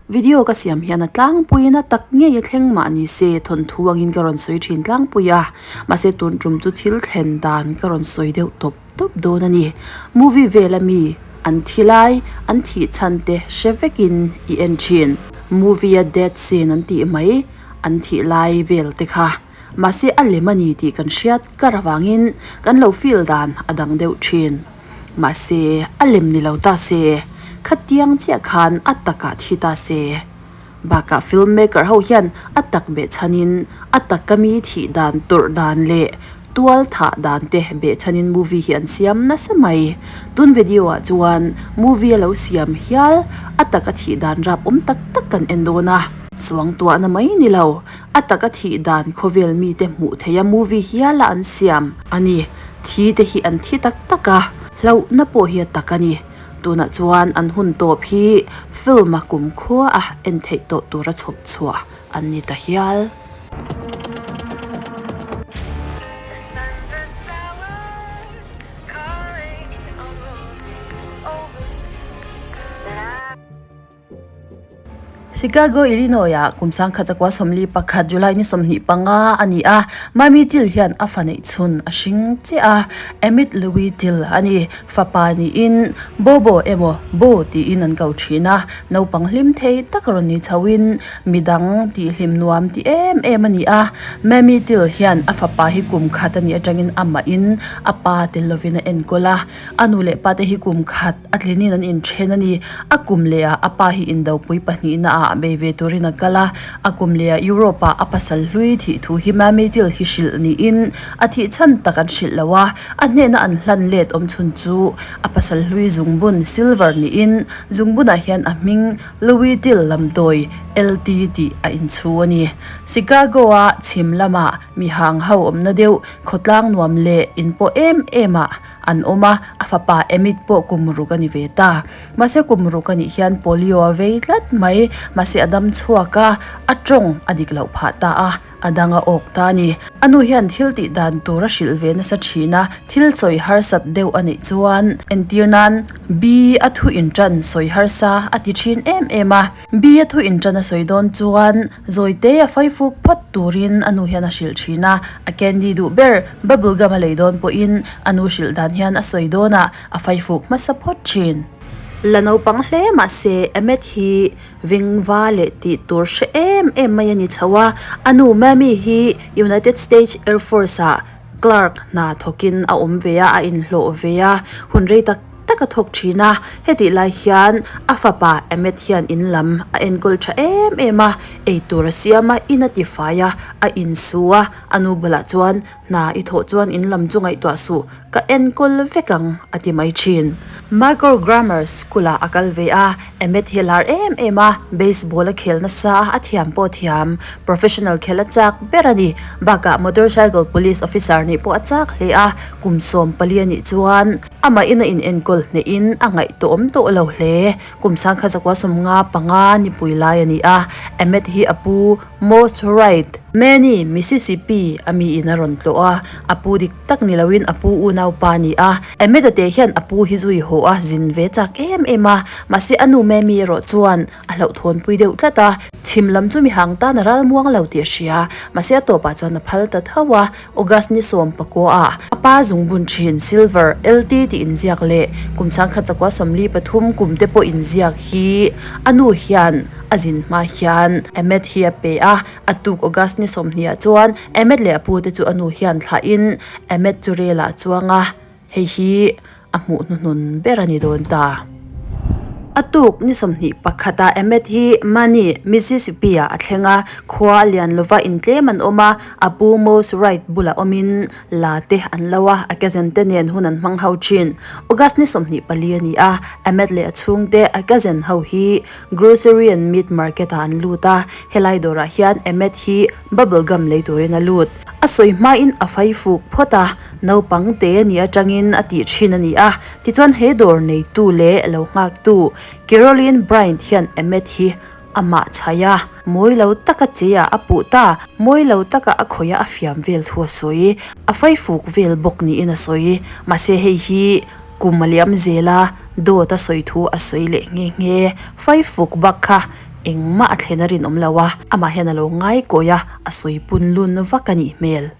Video ka siam hian a tlangpuiin a tak ngei a thleng mah ni se thawnthu angin ka rawn sawi thin tlangpui a, mahse tun tum chu thil thlen dan ka rawn sawi deuh tawp tawp dawn a ni. Movie vel ami an thi lai an thih chhan te hre vekin i en thin. Movie a death scene an tih mai an thih lai vel te kha mahse a lem a ni tih kan hriat kar avangin kan lo feel dan a dang deuh thin. Mahse, a lem ni lo ta se, khatiang chiah khan a takah thi ta se. Bakah film maker ho hian a tak behchhanin a taka mi thih dan tawrh dan leh tual thah dan te behchhanin movie hi an siam nasa mai. Tun video ah chuan movie a lo siam hial a taka thih dan rap awm tak tak kan en dawn a. Suangtuahna mai ni lo, a taka thih dan khawvel mite hmuh theih a movie hiala an siam a ni. Thi te hi an thi tak tak a, hlauhna pawh hi a tak a ni. Tunah chuan an hun tawp hi film a kumkhua a en theih tawh tura chhawp chhuah an ni ta hial. Chicago, Illinois-ah kum 1941 July ni 25 a ni a, Mamie Till hian a fa neih chhun a hring chiah a, Emmett Louis Till a ni. Fapa niin Bobo emaw Bo tiin an ko thin a, naupang hlim thei tak rawn ni chhoin midang tihhlim nuam ti em em a ni a. Mamie Till hian a fapa hi kum khat a nih atangin amahin a pa tel lovin a enkawl a, a nu leh pate hi kum khat A tlinin an inthen a ni. A kum lehah a pa hi indopui pahnihna ah a bei ve turin a kal a. A kum lehah Europe ah a pasal hlui thih thu hi Mammy Till hi hrilh niin a thih chhan tak an hrilh lo a. A hnena an hlan let awm chhun chu a pasal hlui zungbun silver niin zungbunah hian a hming Louis Till lamdawi LT tih a inchhu a ni. Chicago a chhim lamah mihang ho awmna deuh khawtlang nuam leh inpawh em em ah An awm a, a fapa Emit pawh kum ruk a ni ve ta. Mahse kum ruk a nih hian polio a vei tlat mai. Mahse a dam chhuak a, a tawng a dik loh phah ta a, a dang a awk ta a ni. A nu hian thil tih dan tur a hrilh ve nasa thin a, thil sawi harsat deuh a nih chuan entir nan B a thu intan sawi harsa a ti thin em em a. B a thu intan a sawi dawn chuan Zawite a faifuk phawt turin a nu hian a hrilh thin a, a candy duh ber bubble gum a lei dawn pawhin a nu hrilh dan hian a sawi dawnah a faifuk hmasa phawt thin. La naupang hle mahse Emmet hi vengva leh tih tur hre em em mai a ni chho a, a nu Mammy hi United States Air Force ah clerk hna thawkin a awm ve a, a inhlawh ve a, hun rei tak tak a thawk thin a, hetih lai hian a fapa Emmet hian in lam a enkawl tha em em a, eitur a siam a, in a ti fai a, a insu a, a nu bulah chuan hna i thawh chuan in lam chu ngaihtuah suh, ka enkawl vek ang a ti mai thin. Michael Grammar School ah a kal ve a, Emmet hi a lar em em a, baseball a khel nasa a, a thiam pawh a thiam, professional khel a chak ber a ni, bakah motorcycle police officer nih pawh a chak hle a, kum 14 a nih chuan. Amah in a inenkawl hnehin a ngaihtuahawm tawh lo hle. Kum sangkhat zakua 55 nipui lai a ni a, Emmet hi a pu Most Right, Manny, Mississippi a mi in a rawn tlawh a, a pu dik tak ni loin a pu unaupa a ni a. Emmet a te hian a pu hi zui haw a zin ve chak em em a, mahse a nu Mammy erawh chuan a hlauhthawnpui deuh tlat a, chhim lam chu mihang tan a ral muang lo tih a hria, mahse a tawpah chuan a phal ta tho a. August ni 19 ah a pa zungbun thin Silver LT tih inziak leh kum 1943 kum te pawh inziak hi a nu hian a zin hma hian Emmet hi a pe a, a tuk August ni 20 ah chuan Emmet leh a pu te chu a nu hian thlahin Emmet chu rel ah chuang a, hei hi a hmuh hnuhnun ber a ni dawn ta. A tuk ni 21 ah Emmet hi Money, Mississippi ah a thleng a, khua a lian lova intlem an awm a, a pu Mose Wright bulah awmin la te an lo a, a cousin te nen hun an hmang ho thin. August ni 24 a ni a, Emmet leh a chhungte a cousin ho hi Grocery and Meat Market ah an lut a, helai dawrah hian Emmet hi bubble gum lei turin a lut. A sawi hmain a fai fuk phawt a, naupang te a nih atangin a tih thin a ni a. Tichuan he dawr neitu leh lo nghaktu Caroline Bryant hian Emmet hi amah chhaih a, mawi lo taka che ah a puh ta, mawi lo taka a khawih a a fiam vel thu a sawi, a fai fuk vel bawk niin a sawi. Mahse hei hi kum a liam zel a, dawt a sawi thu a sawi leh nghe nghe. Fai fuk bak kha. Engmah a thlen a rinawm lo a, amah hian a lo ngai kawi a, a sawi pun lun vak a nih hmel.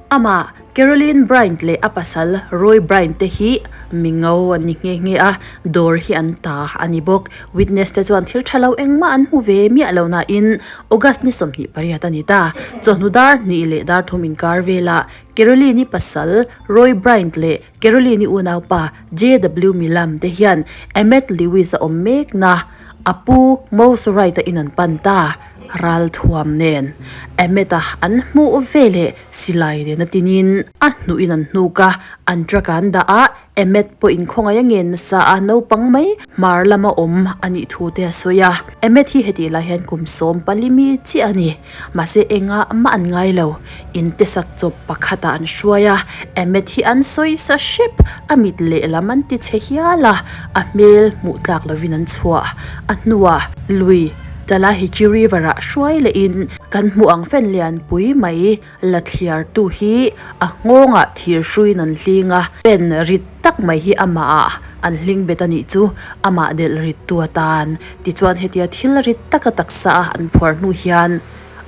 Amah Caroline Bryant leh a pasal Roy Bryant te hi mi ngo an ni nghe nghe a, dawr hi an ta a ni bawk. Witness te chuan thil tha lo engmah an hmu ve miah lo nain August ni 28 a ni ta. Chawhnu dar hnih leh dar thum inkar velah Caroline-i pasal Roy Bryant leh Caroline-i unaupa JW Milam te hian Emmett Lewis a awm mekna a pu Mose Wright-a in an pan ta. Ral thuam nen Emmett-a an hmuh veleh silai nen a tinin a hnuhin an hnuk a, an truck-a an dah a, Emmett pawh inkhawngaih a ngen nasa a, naupang mai hmar lama awm a nih thu te a sawi a. Emmett hi hetih lai hian kum 14 mi chiah a ni. Mahse engah mah an ngai lo. In te sak chawp pakhatah an hruai a, Emmett hi an sawi sa hrep, a mit lehlam an ti chhe hial a, a hmel hmuh tlak lovin an chhuah. A hnuah lui Tallahatchie River ah hruai lehin kan hmuh ang fan lianpui mai la thliartu hi a nghawngah thir hruiin an hling a, pen rit tak mai hi amahah an hling bet a nih chu, amah delh rittu atan. Tichuan hetia thil rit taka taksa a an phuar hnu hian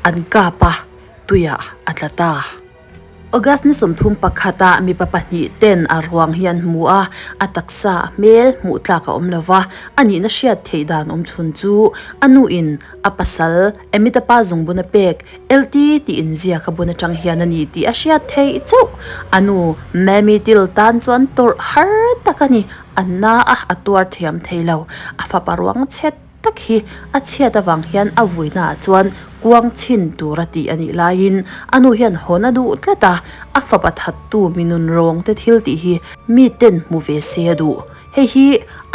an kap a, tuiah a tla ta. August ni 31 ah mipa pahnih ten a ruang hi an hmu a, a taksa a hmel hmuh tlak a awm lo va, a nihna hriat theih dan awm chhun chu a nu in a pasal Amitabha zungbun a pek LT tih inziak a bun atang hian a ni tih a hriat theih chauh. A nu Mammy Till tan chuan tawrh har tak a ni, a na a, a tuar thiam thei lo, a fapa ruang chhet tak hi a chhiat avang hian a vuinaah chuan kuang chhin tur a tih a nih laiin a nu hian hawn a duh tlat a, a fapa thattu mi nun rawng te thil tih hi mi ten hmu ve se a duh. Hei hi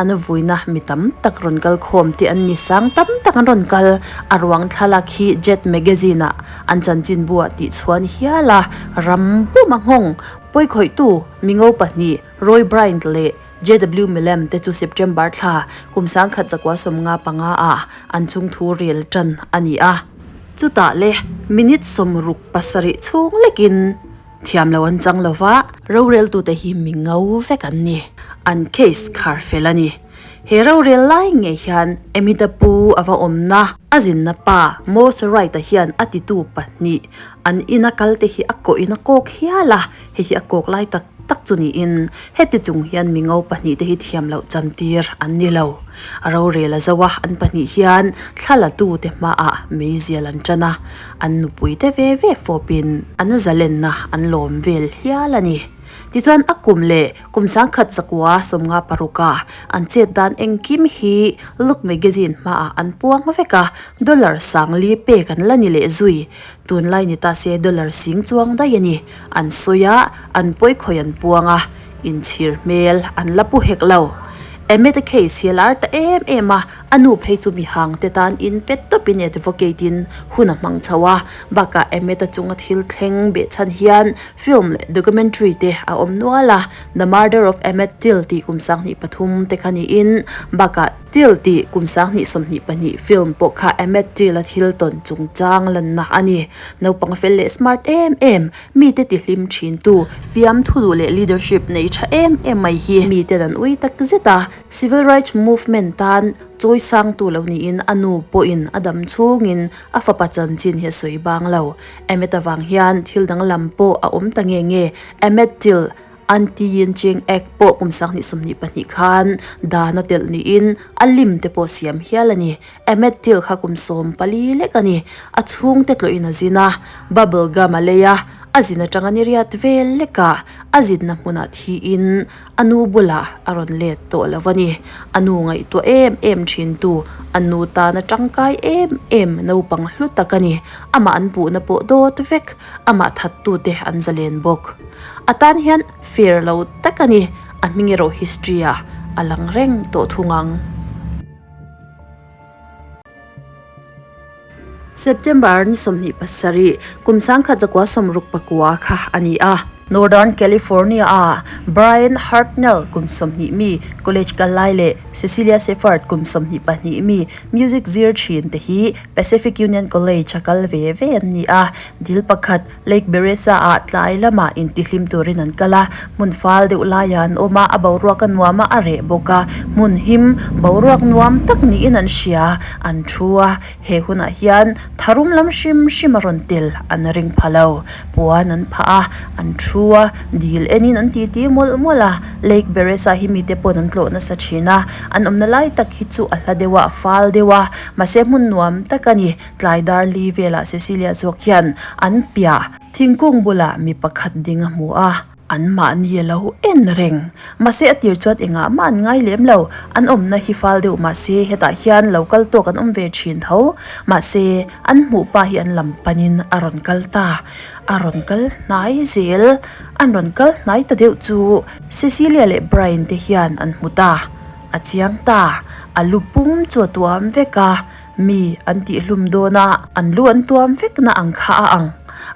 an vuina mi tam tak rawn kal khawm te an ni sang tam tak an rawn kal. A ruang thlalak hi Jet Magazine ah an chanchinbu ah tih chhuan hial a, ram pum a nghawng. Pawikhawihtu mingo pahnih Roy Bryant leh JW Milem te chu September thla kum 1995 ah an chungthu rel tan a ni a. Chutah le minute 67 chhung lekin thiam lo an chang lova, roreltute hi mi ngo vek an ni. An case khar fel a ni. He rorel lai ngei hian Amita pu a va awmna a zinna pa Mose Wright-a hian a titu pahnih an ina kalte hi a kawhin a kawk hial a, hei hi a kawk lai tak tak chu niin heti chung hian mingo pahnih te hi thiam loh chantir an ni lo. A rorel a zo a, an pahnih hian thla la tu te hmaah meizial an tan a, an nupui te ve ve fawpin an zalenna an lawm vel hial a ni. Tichuan a kum leh kum 1956 a an chet dan engkim hi Look Magazine hmaah an puang vek a, dollar 4000 pek an la ni leh zui. Tunlai ni ta se dollar sing chuang daih a ni. An sawi a, an pawi khawi an puang a, inchhir hmel an la pu hek lo. Emmett-a case hi a lar ta em em a, a nu phei chu mihang te tan in pet tawpin advocate in hun a hmang chho a, bakah Emmett-a chunga thil thleng behchhan hian film leh documentary te a awm nual a, The Murder of Emmett Till tih kum 23 te kha niin bakah Till tih kum 2022 film pawh kha Emmett Till-a thil tawn chungchang lanna a ni. Naupang fel leh smart em em, mite tihlim thintu, fiamthu duh leh leadership nei tha em em mai hi mite dan ui tak zet a. Civil Rights Movement tan chawi sangtu lo niin a nu pawhin a dam chhungin a fapa chanchin hi a sawi bang lo. Emmett avang hian thil danglam pawh a awm ta nge nge. Emmett Till. Anti-Yinching Act pawh kum 2022 khan dan a telh niin a lim te pawh siam hial a ni. Emmett Till kha kum 14 lek a ni. A chhungte tlawhin a zin a, bubble gum a lei a, a zin atanga ni riat vel lekah a zinna hmunah thiin a nu bulah a rawn let tawh lo a ni. A nu ngaihtuah em em thintu, a nu tana tangkai em em naupang hlu tak a ni. Amah an puhna pawh dawt vek, amah thattute an zalen bawk. A tan hian fair lo tak a ni, a hming erawh history ah a lang reng tawh thung ang. September ni 27, kum 1969 kha a ni a. Northern California-a Bryan Hartnell kum 20 mi college kal lai leh Cecilia Shepard kum 22 mi music zir thin te hi Pacific Union College a kal ve ve an ni a. Dil pakhat Lake Beresa-ah tlai lamah intihlim turin an kal a, hmun fal deuh laiah an awm a, a boruak a nuam a, a reh bawk a, hmun him boruak nuam tak niin an hria, an thu a, he hunah hian tharum lam hrim hrim a rawn tel an ring pha lo. Puan an phah a, an thu a, dil enin an titi mawlh mawlh a, Lake Beresa hi mite pawn an tlawh nasa thin a, an awmna lai tak hi chu a hla deuh a, a fal deuh a, mahse hmun nuam tak a ni. Tlai dar li velah Cecilia zawk hian an piah thingkung bulah mi pakhat ding a hmu a, anmahni a lo en reng. Mahse a tir chuan engah mah an ngai lem lo, an awmna hi fal deuh mahse hetah hian lo kal tawk an awm ve thin tho. Mahse an hmuh pa hi an lam panin a rawn kal ta, a rawn kal hnai zel, an rawn kal hnai ta deuh chu Cecilia leh Brian te hian an hmu ta, a chiang ta, a lu pum chu a tuam vek a. Mi an tihhlum dawn a, an lu an tuam vek na ang kha a ang.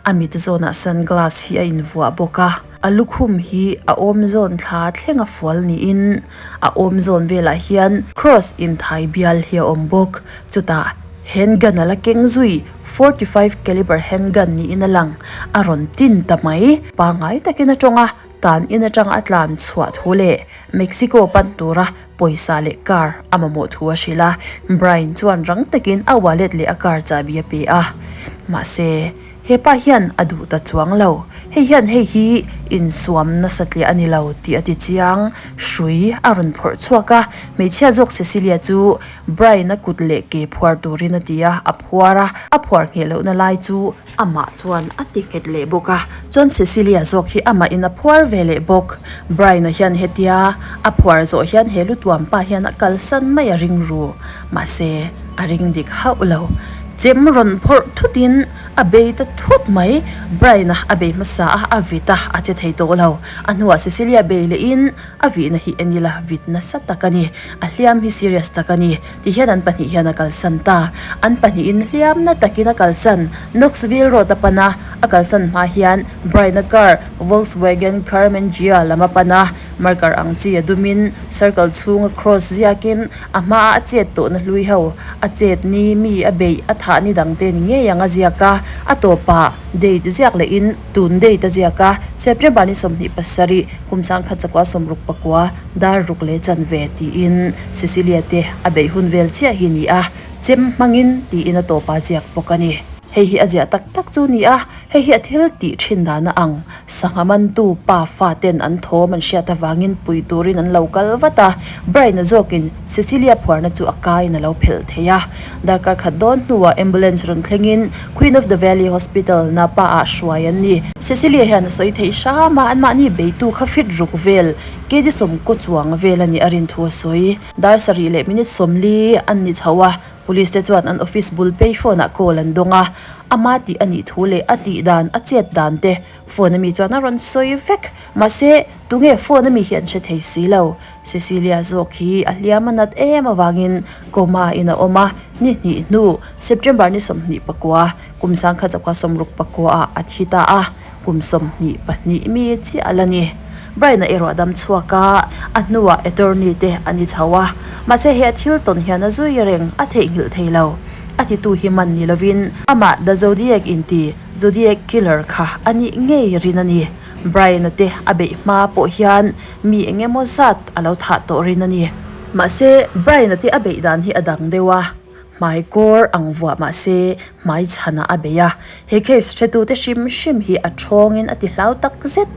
A mit zawnah sunglass hi a invuah bawk a, a lukhum hi a awm zawn thla thleng a fual niin a awm zawn velah hian cross inthai bial hi a awm bawk. Chutah handgun a la keng zui, 45 caliber handgun niin a lang, a rawn tin ta mai. Pangngai takin a tawng a, tan in atanga a tlan chhuah thu leh Mexico pan tura pawisa leh car a mamawh thu a hrilh a, Brian chuan rang takin a wallet leh a car chahbi a pe a. Mahse, hepa hian a duh ta chuang lo. Hei hian hei hi insuam nasa tliah a ni lo tih a ti chiang. Hrui a rawn phawrh chhuak a, hmeichhia zawk Cecilia chu Brian-a kut leh ke phuar turin a ti a, a phuar a, a phuar ngheh lohna lai chu amah chuan a ti nghet leh bawk a. Chuan Cecilia zawk hi amahin a phuar ve leh bawk. Brian-a hian hetia a phuar zawh hian he lutuam pa hian a kalsan mai a ring ru. Mahse, a ring dik hauh lo. Chem rawn phawrh thutin a bei ta thut mai. Brian-a a bei hmasa a, a vit a, a che thei tawh lo. A hnuah Cecilia bei lehin a vihna hi en ila vit nasa tak a ni. A hliam hi serious tak a ni. Tihian an pahnih hian a kalsan ta. An pahnihin hliamna takin a kalsan. Knoxville Road a pan a, a kalsan hma hian Brian-a car Volkswagen Karmann Ghia lam a pan a, marker ang chi a dumin circle chhunga cross ziakin a hmaa a chet tawhna hlui ho a chet ni mi a beih a thah ni dangte ni ngei ang a ziak a, a tawpah date ziak lehin tun date a ziak a, September ni 27, kum 19 64. Dar ruk leh chanve tiin Cecilia te a beih hun vel chiah hi ni a, chem hmangin tiin a tawp a ziak bawk a ni. Hei hi a ziah tak tak chu ni a, hei hi a thil tih thin dan a ang. Sangha mantu pa fa ten an thawm an hriat avangin pui turin an lo kal vat a, Brian-a zawkin Cecilia phuarna chu a kaiin a lo phelh thei a. Darkar khat dawn hnuah ambulance rawn thlengin Queen of the Valley Hospital Napa ah hruai an ni. Cecilia hian a sawi theih hram a, anmahni beitu kha fit ruk vel Kg sawmkaw chuang vel a nih a rin thu a sawi. Dar sarih leh minute 40 an ni chho a, police te chuan an office bul pay phone ah call an dawng a, ama tih a nih thu leh a tih dan, a chet dan te phone ami chuan a rawn sawi vek. Mahse, tunge phone ami hi an hre thei si lo. Cecilia zawk hi a hliam a nat em avangin coma in a awm a, ni hnih hnu September ni 29, kum 1969 ah a thi ta a. Kum 22 mi chiah a la ni. Brian-a erawh a dam chhuak a, a hnuah attorney te a ni chho a. Mahse he a thil tawn hian a zui reng a theihnghilh thei lo. A titu hi man ni lovin amah The Zodiac inti Zodiac Killer kha a nih ngei rin a ni. Brian-a te a beih hma pawh hian mi eng emaw zat a lo thah tawh rin a ni. Mahse Brian-a te a beih dan hi a dang deuh a. Hmai kawr ang vuah mah se hmai chhanah a bei a, he case hretute hrim hrim hi a thawngin a ti hlau tak zet.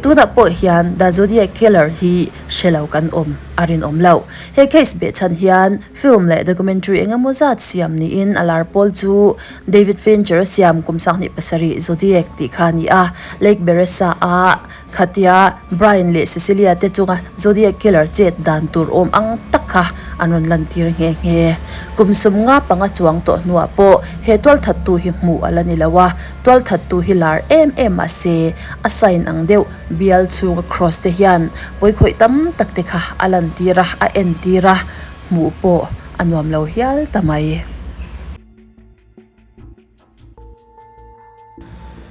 Tunah pawh hian The Zodiac Killer hi hre lo kan awm a rinawm loh. He case behchhan hian film leh documentary eng emaw zat siam niin a lar pawl chu David Fincher a siam kum 27 Zodiac tih kha a ni a, Lake Beressa a Khatia Brian leh Cecilia te chunga Zodiac Killer chet dan tur awm ang tak kha an rawn lantir nghe nghe. Kum 55 chuang tawh hnuah pawh he tualthattu hi hmuh a la ni lo a, tualthattu hi lar em em mah se a sign ang deuh bial chhunga cross te hian pawikhawih tam tak te kha a lantir a, a entir a, hmuh pawh a nuam lo hial ta mai.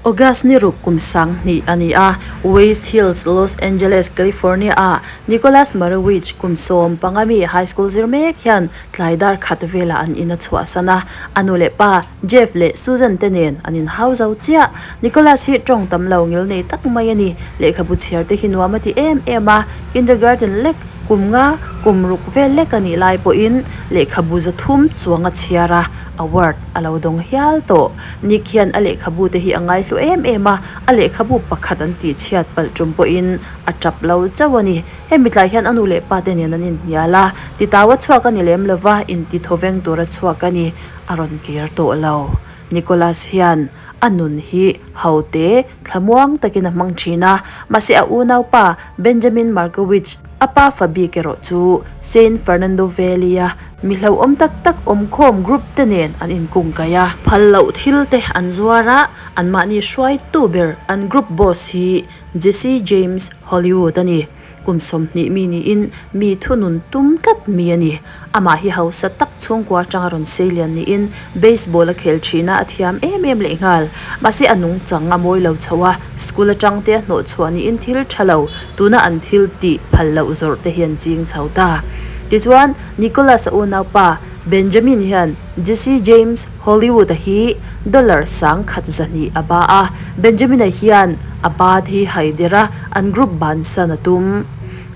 August ni ruk kum 2000 a ni a, West Hills, Los Angeles, California-ah Nicholas Marewicz kum 15 mi high school zir mek hian tlai dar khat velah an in a chhuahsan a, a nu leh pa Jeff leh Susan te nen an inhau zo chiah. Nicholas hi tawng tam lo ngil nei tak mai a ni. Lehkhabu chhiar te hi nuam a ti em em a, kindergarten lek kum nga kum ruk vel lek a nih lai pawhin lehkhabu 300 chuang a chhiar a, award a lo dawng hial tawh. Nick hian a lehkhabu te hi a ngaihlu em em a, a lehkhabu pakhat an tih chhiat palh tum pawhin a tap lo chauh a ni. Hemi tlai hian a nu leh pa te nen an inhnial a, titau a chhuak a ni lem lova, inti thawveng tur a chhuak a ni, a rawn kir tawh lo. Nicholas hian a nun hi ho te thlamuang takin a hmang thin a, mahse a unaupa Benjamin Markowitz, a pa fa bik erawh chu Saint Fernando Valley-a mi hlauhawm tak tak awmkhawm group te nen an inkungkaih a. Phal loh thil te an zuar a, anmahni hruaitu ber an group boss hi Jesse James Hollywood a ni. Kum 20 mi niin mi thunun tum tlat mi a ni. Amah hi hausa tak chhungkua atanga rawn sei lian niin baseball a khel thin a, a thiam em em lehnghal. Mahse a nungchang a mawi lo chho a, school atang te a hnawh chhuah niin thil tha lo, tuna an thil tih phal loh zawrh te hi an ching chho ta. Tichuan, Nicholas-a unaupa Benjamin hian Jesse James Hollywood-a hi dollar 1200 a ba a, Benjamin-a hian a ba te hi haider a, an group bansan a tum.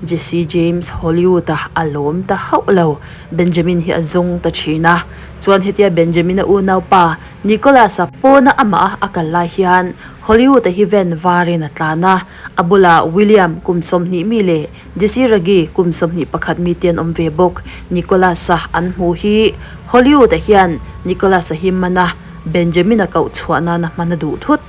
Jesse James Hollywood-a a lawm ta hauh lo, Benjamin hi a zawng ta thin a. Chuan hetia Benjamin-a unaupa Nicholas-a pawna amah a kal lai hian Hollywood-a hi van varin a tlan a, a bulah William kum 20 mi leh Jesse Raggi kum 21 mi te an awm ve bawk. Nicholas-a an hmuh hi Hollywood-a hian Nicholas-a hi man a, Benjamin-a koh chhuah nana hman a duh thut.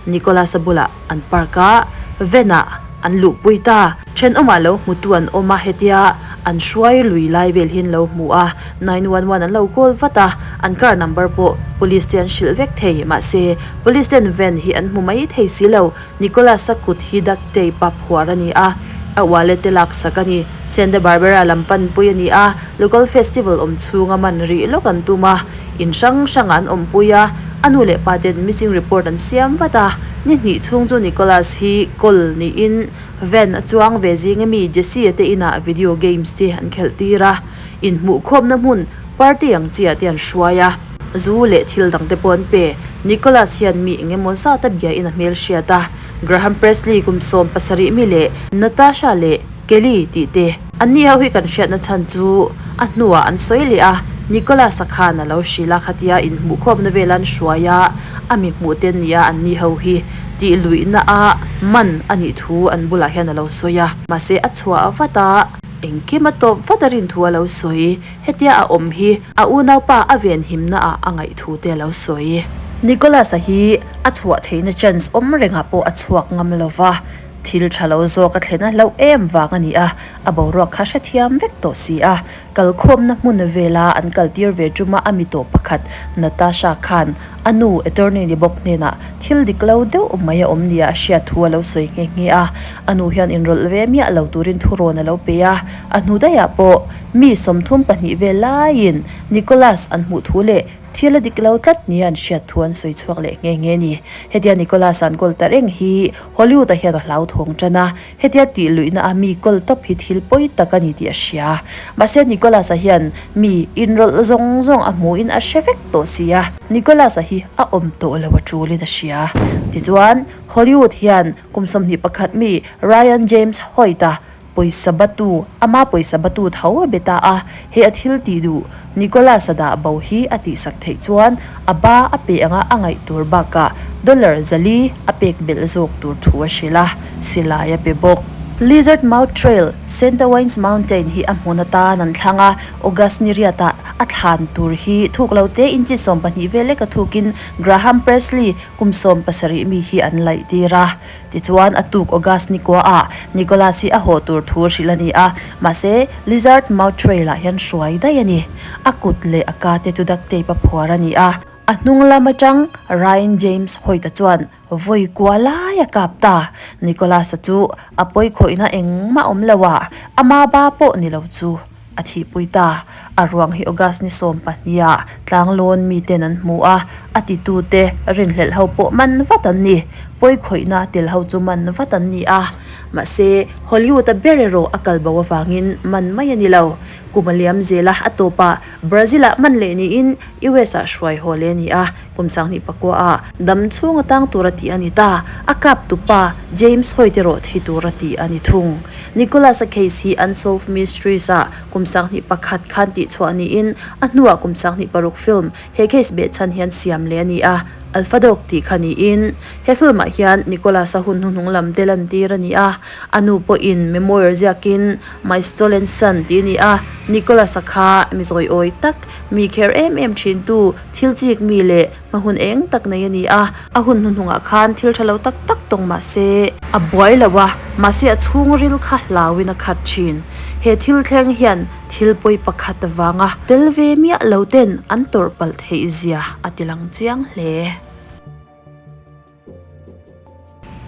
Nicholas-a bulah an park a, van-ah an luhpui ta. Thenawmah lo hmutu an awm a, hetia an hruai lui lai vel hi an lo hmu a, 911 an lo call vat a, an car number pawh police te an hrilh vek thei. Mahse, police ten van hi an hmu mai thei si lo. Nicholas-a kut hi duct tape a phuar a ni a, a wallet te laksak a ni. Santa Barbara lam panpui a ni a, local festival awm chhunga man rih lawk an tum a, in hrang hrangah an awmpui a, a nu leh pa ten missing report an siam vat a. Ni hnih chhung chu Nicholas hi call niin van a chuang ve zing ami Jesse-a te inah video games te an khelh tir a, inhmuhkhawmna hmun party ang chiah te an hruai a. Zu leh thil dang te pawh an pe. Nicholas hian mi eng emaw zat a bia in a hmel hriat a, Graham Presley kum 17 mi leh Natasha leh Kelly tih te. Anni ho hi kan hriatna chhan chu a hnuah an sawi leh a, Nicholas-a khan a lo hrilh a, khatia inhmuhkhawmna vel an hruai a, a mi hmuh te nia anni ho hi tih luihna a man a nih thu an bulah hian a lo sawi a. Mahse a chhuah vat a, engkim a tawp vat a rin thu a lo sawi. Hetia a awm hi a unaupa a venhimna ah a ngaih thu te a lo sawi. Nicholas-a hi a chhuah theihna chance awm rengah pawh a chhuak ngam lo va, thil tha lo zawk a thlen a hlauh em vang a ni a, a boruak kha hrethiam vek tawh si a. Kalkhawmna hmun vela an kaltir ve tuma a mi tawh pakhat Natasha khan a nu attorney ni bawk hnenah thil dik lo deuh mai a awm nia a hriat thu a lo sawi nghe nghe a. A nu hian inrawlh ve miah lo turin thurawn a lo pe a, a hnu daihah pawh mi 32 vel laiin Nicholas an hmuh thu leh thil a dik lo tlat nia an hriat thu an sawi chhuak leh nghe nghe a ni. Hetia Nicholas an kawl ta reng hi Hollywood-ah hian a hlauthawng tan a, hetia tih luihna a mi kawl tawp hi thil pawi tak a ni tih a hria. Mahse Nicholas-a hian mi inrawlh zawng zawng a hmuhin a hre vek tawh si a, Nicholas-a hi a awm tawh lo a tulin a hria. Tichuan, Hollywood hian kum 21 mi Ryan James Hoyt-a Pawisa batu, ama pawisa batu tho a be ta a, he a thil tih duh Nicholas-a dah bo hi a tihsak theih chuan a ba a pe anga a ngaih tur bakah dollar 400 a pek belh zawk tur thu a hrilh a, silai a pe bawk. Lizard Mouth Trail, Santa Waynes Mountain hi a hmun atan an thlang a, August ni riatah a thlan tur hi thuk lo te inchi 12 vel leka thukin Graham Presley kum 17 mi hi an laih tir a. Tichuan, a tuk August ni kuaah Nicholas hi a haw tur thu hrilh a ni a, mahse, Lizard Mouth Trail-ah hian hruai daih a ni. A kut leh a ka te chu duct tape a phuar a ni a. A hnung lam atang Ryan James Hoyt-a chuan vawi kua lai a kap ta. Nicholas-a chu a pawi khawihna engmah awm lo a, ama ba pawh ni lo chu. a thihpui ta. A ruang hi August ni 12 ah tlanglawn miten an hmu a, a titute rinhlelh ho pawh man vat an ni. Pawi khawihna tel ho chu man vat an ni a, mahse Hollywood-a ber erawh a kal bo avangin man mai a ni lo. Kum a liam zel a, a tawpah Brazil-ah man leh niin US-ah hruai haw leh a ni a, kum 2009 ah dam chhung a tang tura tih a ni ta. A kap tupa James Hoyt erawh thi tura tih a ni thung. Nicholas-a case hi Unsolved Mysteries-ah kum 21 khan tihchhuah niin a hnuah kum 26 film he case behchhan hian siam leh a ni a, Alpha Dog tih kha niin he film-ah hian Nicholas-a hun hnuhnung lam te lantir a ni a, a nu pawhin memoir ziakin My Stolen Son tih a ni a, Nicholas-a kha mi zawiawi tak, mi kher em em thintu, thil chik mi leh hma hun eng tak nei a ni a, a hun hnuhnungah khan thil tha lo tak tak tawng mah se a buai lo a, mahse a chhungril kha hlauin a khat thin. He thil thleng hian thil pawi pakhat vanga tel ve miah lo ten an tawrh palh theih zia a ti lang chiang hle.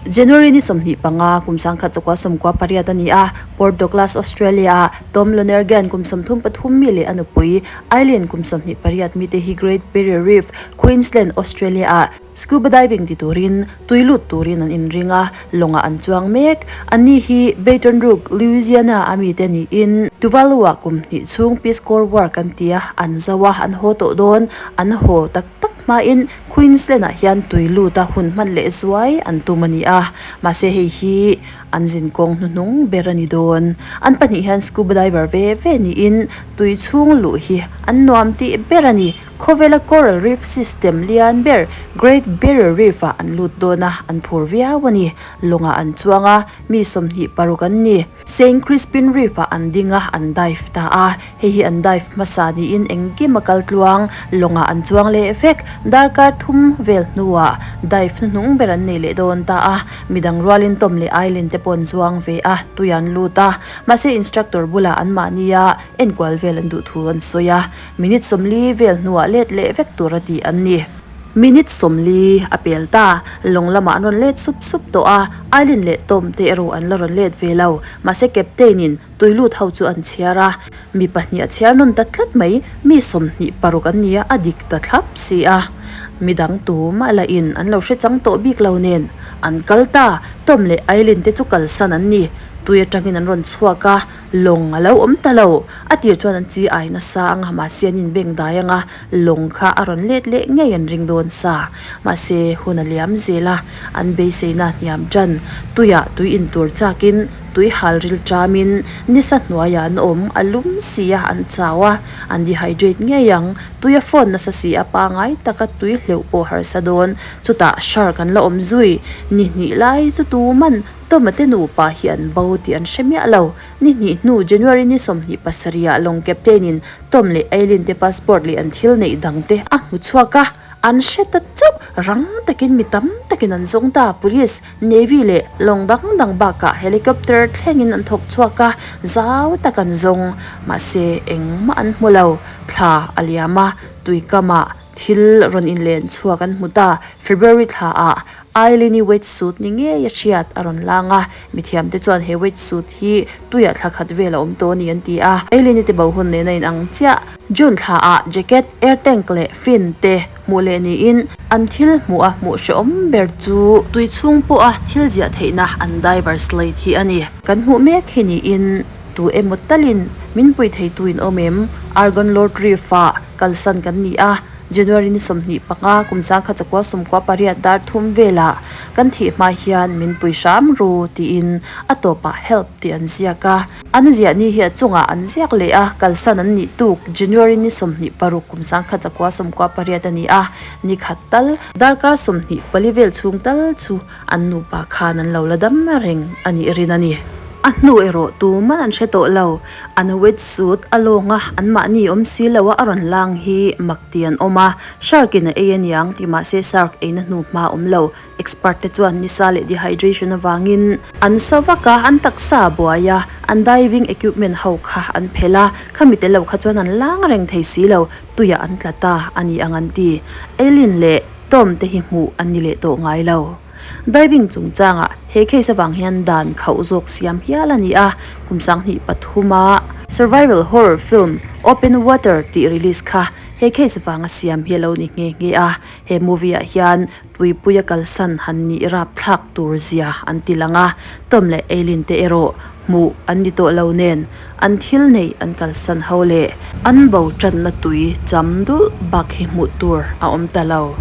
January ni 25, kum 1998 a ni a, Port Douglas, Australia-ah Tom Lonergan kum 33 mi leh a nupui Eileen kum 28 mite hi Great Barrier Reef, Queensland, Australia-ah scuba diving ti turin tui lut turin an inring a, lawngah an chuang mek. Anni hi Baton Rouge, Louisiana a mite niin Tuvalu-ah kum hnih chhung Peace Corps work an ti a, an zo a, an haw tawh dawn, an haw tak tak hmain Queensland-ah hian tui lut a hun hman leh zuai an tum a ni a, mahse hei hi an zinkawng hnuhnung ber a ni dawn. An pahnih hian scuba diver ve ve niin tui chhung luh hi an nuam tih ber a ni. Khawvela coral reef system lian ber Great Barrier Reef-ah an lut dawn a, an phur viau a ni. Lawngah an chuang a, mi 26 an ni. Saint Crispin Reef-ah an ding a, an dive ta a. Hei hi an dive hmasa niin engkim a kal tluang, lawngah an chuang leh vek. Darkar thum vel hnuah dive hnuhnung ber an nei leh dawn ta a, midang rualin Tom leh Eileen te pawh an zuang ve a, tui an lut a. Mahse instructor bulah anmahnia enkual vel an duh thu an sawi a, minute 40 vel hnuah let leh vek tura tih an ni. Minute 40 a pel ta, lawng lamah an rawn let sup sup tawh a, Eileen leh Tom te erawh an la rawn let ve lo. Mahse captain in Tui lut ho chu an chhiar a, mi pahnih a chhiar nawn ta tlat mai, mi 26 an nia a dik ta thlap si a. Midang tumah lah in an lo hre chang tawh bik lo nen an kal ta, Tom leh Eileen te chu kalsan an ni. Tui atangin an rawn chhuak a, lawng a lo awm ta lo. A tir chuan an chi ai nasa anga mahse an inbeng dai anga lawng kha a rawn let leh ngei an ring dawn sa. Mahse hun a liam zel a, an beiseina hniam tan tuiah tui intur chakin Tui hal ril ṭamin nisa hnuaiah an awm, a lum si a, an chau a, an dehydrate ngei ang. Tui a fawn nasa si a, pangai taka tui hleuh pawh harsa dawn. Chutah shark an la awm zui. Ni hnih lai chu tuman Toma te nupa hi an bo tih an hre miah lo. Ni hnih hnu January ni 27 ah lawng captain in Tom leh Eileen te passport leh an thil neih dang te a hmu chhuak a, an hre ta chauh. Rang takin mi tam takin an zawng ta, police Navy leh lawng dang dang bakah helicopter thlengin an thawk chhuak a, zau tak an zawng. Mahse, engmah an hmu lo. Thla a liam a, tuikamah thil rawn inlen chhuak an hmu ta. February thlaah Eileen-i wet suit ni ngei a hriat a rawn lang a, mithiamte chuan he wet suit hi tuiah thla khat vel a awm tawh a ni an ti a. Eileen-i te bo hun nen a inang chiah. June thlaah jacket, air tank leh fin te hmuh leh niin an thil hmuh a hmuh hrehawm ber chu tui chhung pawha thil ziah theihna an diver slate hi a ni. Kan hmuh mek hi niin tu emaw talin min pui theitu in awm em? Argon Lord Reef-ah kalsan kan ni a, January ni 25 kum 1998 dar thum velah kan thih hma hian min pui hram ru tiin a tawpah help tih an ziak a. An ziah ni hi a chungah an ziak leh a, kalsan an nih tuk January ni 26 kum 1998 a ni a, ni khat tal, darkar 24 vel chhung tal chu an nupa khan an lo la dam reng a nih rin a ni. A hnu erawh tuman an hre tawh lo, an wet suit a lawng a, anmahni awm si lo a a rawn lang hi mak ti an awm a, shark in a ei aniang tih mahse shark eina hnu hma awm lo. Expert te chuan nisa leh dehydration avangin an sa vak a, an taksa a buai a, an diving equipment ho kha an phelh a, khami tel lo kha chuan an lang reng thei si lo, tuiah an tla ta a ni ang an ti. Eileen leh Tom te hi hmuh an ni leh tawh ngai lo. Diving chungchangah he case avang hian dan khauh zawk siam hial a ni a, kum 2003 a. Survival horror film Open Water tih release kha he case vanga siam hi a lo ni nghe nghe a. He movie ah hian tuipuia kalsan han nih rapthlak tur zia an ti lang a, Tom leh Eileen te erawh hmuh an ni tawh lo nen an thil neih an kalsan ho leh an bo tanna tui cham dulh bak hi hmuh tur a awm ta lo.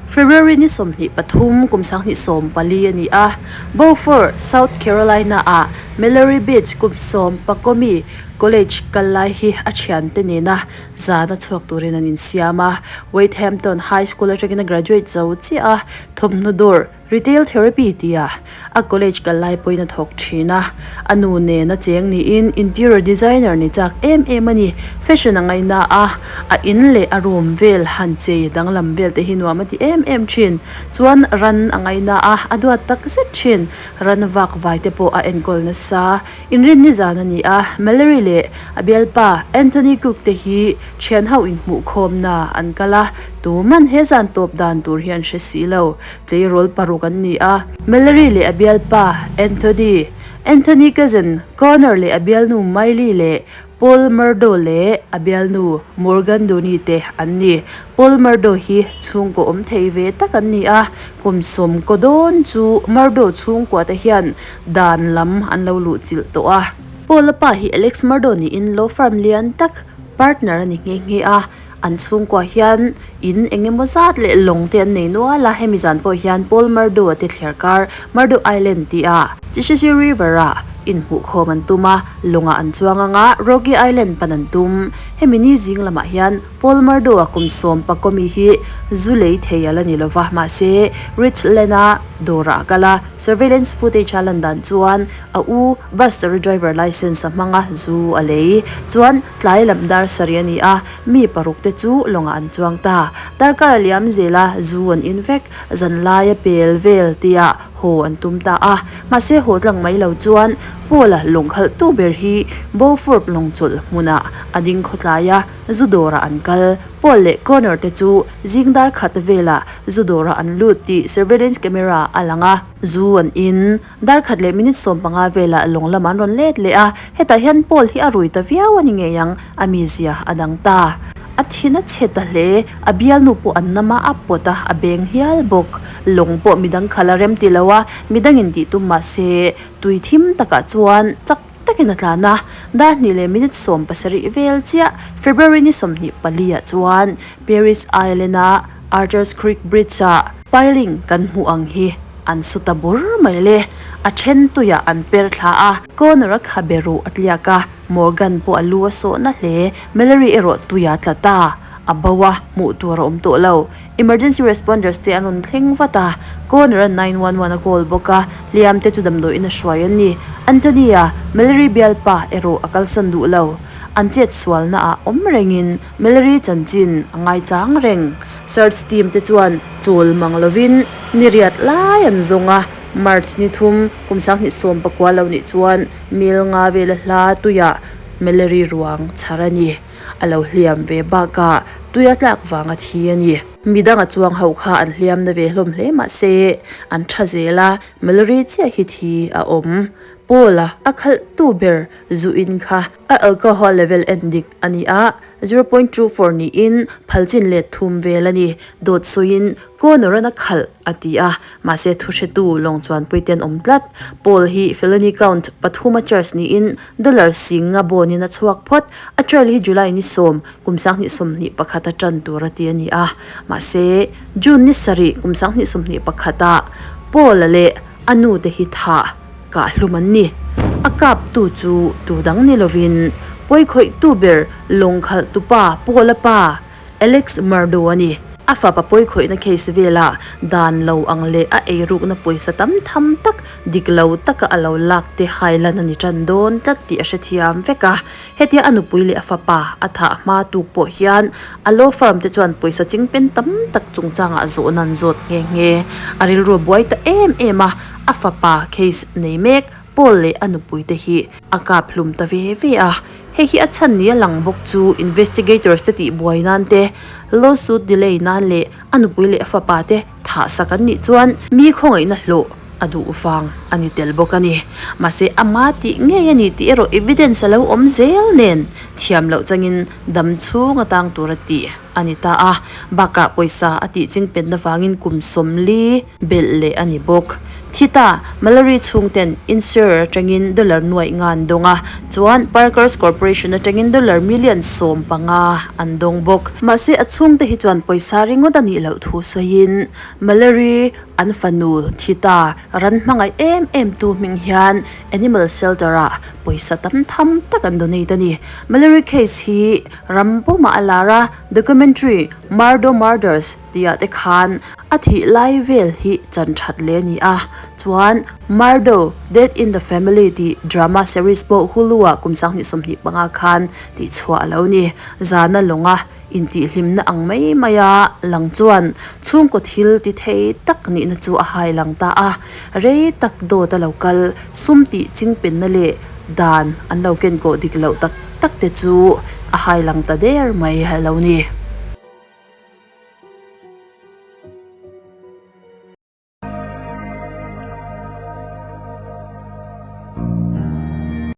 February ni 23 kum 2014 a ni a, Beaufort, South Carolina ah Mallory Beach kum sawm Pakomi College kal lai hi a thiante nena zana chhuak turin an insiam a. Wade Hampton High School atangin a graduate zo chiah a, thawmhnaw dawr Retail Therapy tia a college kal lai pawhin a thawk thin a, a nu nena cheng niin interior designer ni chak em em a ni. Fashion a ngaina a, a in leh a room vel han chei danglam vel te hi nuam a ti em em thin. Chuan ran a ngaina a, a duat tak zet thin. Ran vak vai te pawh a enkawl nasa. Inrinni zan a ni a, Mallory leh a bialpa Anthony Cook te hi thian ho inhmuhkhawmna an kal a, tuman he zan tawp dan tur hi an hre si lo. Tleirawl paruk an ni a, Mallory leh a bialpa Anthony, Anthony cousin Connor leh a bialnu Miley leh Paul Murdo leh a bialnu Morgan Dooney te an ni. Paul Murdo hi chhungkaw awm thei ve tak an ni a, kum sawmkaw dawn chu Murdo chhungkua te hian dan lam an lo luh chilh tawh a. Paul-a pa hi Alex Murdo niin law firm lian tak partner a ni nghe nghe a. An chhungkua hian in eng emaw zat leh lawng te an nei nual a, hemi zan pawh hian Paul Murdo-a te thliar kar Murdo Island tih a Chisisi River-ah inhmuhkhawm an tum a, lawngah an chuang ang a, Rocky Island pan an tum. Hemi ni zing lamah hian Paul Murdo-a kum sawm Pakomi hi zu lei thei a la ni lo va, mahse Richland-a dawrah a kal a, surveillance footage a lan dan chuan a u Buster-a driver licence a hmang a, zu a lei. Chuan tlai lam dar sarih a ni a, Mi paruk te chu lawngah an chuang ta. Darkar a liam zel a, zu an in vek, zan laia pel vel tia haw an tum ta a. Mahse haw tlang mai lo chuan Paul-a lawng khalh tu ber hi Beaufort lawng chawlh hmunah a ding khawtlai a, zu dawrah an kal. Paul leh Connor te chu zing dar khat velah zu dawrah an lut tih surveillance camera a lang a. Zu an in. Dar khat leh minute 15 velah lawng lam an rawn let leh a, hetah hian Paul hi a rui ta viau a ni ngei ang, a mizia a dang ta. A thin a chhe ta hle, a bialnu pawh an nama a pawt a, a beng hial bawk. Lawng pawh midang khalh a rem ti lo a, midangin tih tum mah se, tui thim takah chuan chak takin a tlan a. Dar hnih leh minute 17 vel chiah, February ni 24 ah chuan Paris Island-a Archer's Creek Bridge-ah piling kan hmuh ang hi an su ta bur mai le. A then tuiah an per thla a, Connor-a khabe ruh a tliak a, Morgan pawh a lu a sawhna hle. Mallory erawh tuiah a tla ta, a bo a, hmuh tur a awm tawh lo. Emergency responders te an rawn thleng vat a, Connor-a 911 a call bawk a, hliam te chu damdawiin a hruai an ni. Anthony-a, Mallory bialpa, erawh a kalsan duh lo. An chet sualnaah awm rengin Mallory chanchin a ngaichang reng. Search team te chuan chawl mang lovin ni riat lai an zawng a, March ni thum kum 2019 lo nih chuan mil nga vela hla tuiah Mallory ruang chhar a ni. A lo hliam ve bakah tuia tlak vanga thi a ni. Midang a chuang ho kha an hliam na ve hlawm hle mahse an tha zel a, Mallory chiah hi thi a awm. Paul-a a khalhtu ber zu in kha a alcohol level en dik a ni a, 0.24 niin phal chin let thum vel a ni. Dawt sawiin Connor-an a khalh a ti a, mahse thuhretu lawng chuanpui te an awm tlat. Paul hi felony count pathum a charge niin dollar sing nga bawnin a chhuak phawt. A trial hi July ni sawm, kum 2021 a tan tur a ti a ni a, mahse June ni sarih kum 2021 ah Paul-a leh a nu te hi thah kah hlum an ni. A kaptu chu tu dang ni lovin pawikhawihtu ber lawng khalhtu pa Paul-a pa Alex Murdo a ni. A fapa pawikhawihna case velah dan lo ang leh a eirukna pawisa tam tham tak dik lo taka a lo lak te hailan a ni tan dawn tlat tih a hrethiam vek a. Hetia a nupui leh a fapa a thah hma tuk pawh hian a law firm te chuan pawisa chingpen tam tak chungchangah zawhna an zawt nghe nghe. A rilru a buai ta em em a, a fapa case nei mek Paul leh a nupui te hi a kap hlum ta ve ve a. Hei hi a chhan ni a lang bawk chu investigators te tih buai nan te, lawsuit delay nan leh a nupui leh a fapa te thah sak an nih chuan mi khawngaihna hlawh. a duh vang a ni tel bawk a ni. Mahse ama tih ngei a ni tih erawh evidence a lo awm zel nen thiam loh changin dam chhung a tang tur a tih a ni ta a. Bakah pawisa a tih chingpenna vangin kum 40 belh leh a ni bawk. Thi ta, Mallory chhungten insurer atangin dollar nuaih nga an dawng a, chuan Parkers Corporation atangin dollar million 15 an dawng bawk. Mahse a chhungte hi chuan pawisa ringawt a nih loh thu sawiin Mallory an fanu thi ta ran hmangaih em em tu hming hian animal shelter ah pawisa tam tham tak an donate a ni. Mallory case hi ram pumah a lar a, documentary Murdo Murders tih ah te khan A thih lai vel hi chan that leh a ni a, chuan Murdo, Death in the Family tih drama series pawh Hulu-ah kum 2025 khan tihchhuah a lo ni. Zana lawnga intihhlimna ang mai maia lang chuan chhungkaw thil ti thei tak nihna chu a hai lang ta a, rei tak dawt a lo kal, sum tih chingpenna leh dan an lo kenkawh dik loh tak tak te chu a hai lang ta der mai a lo ni.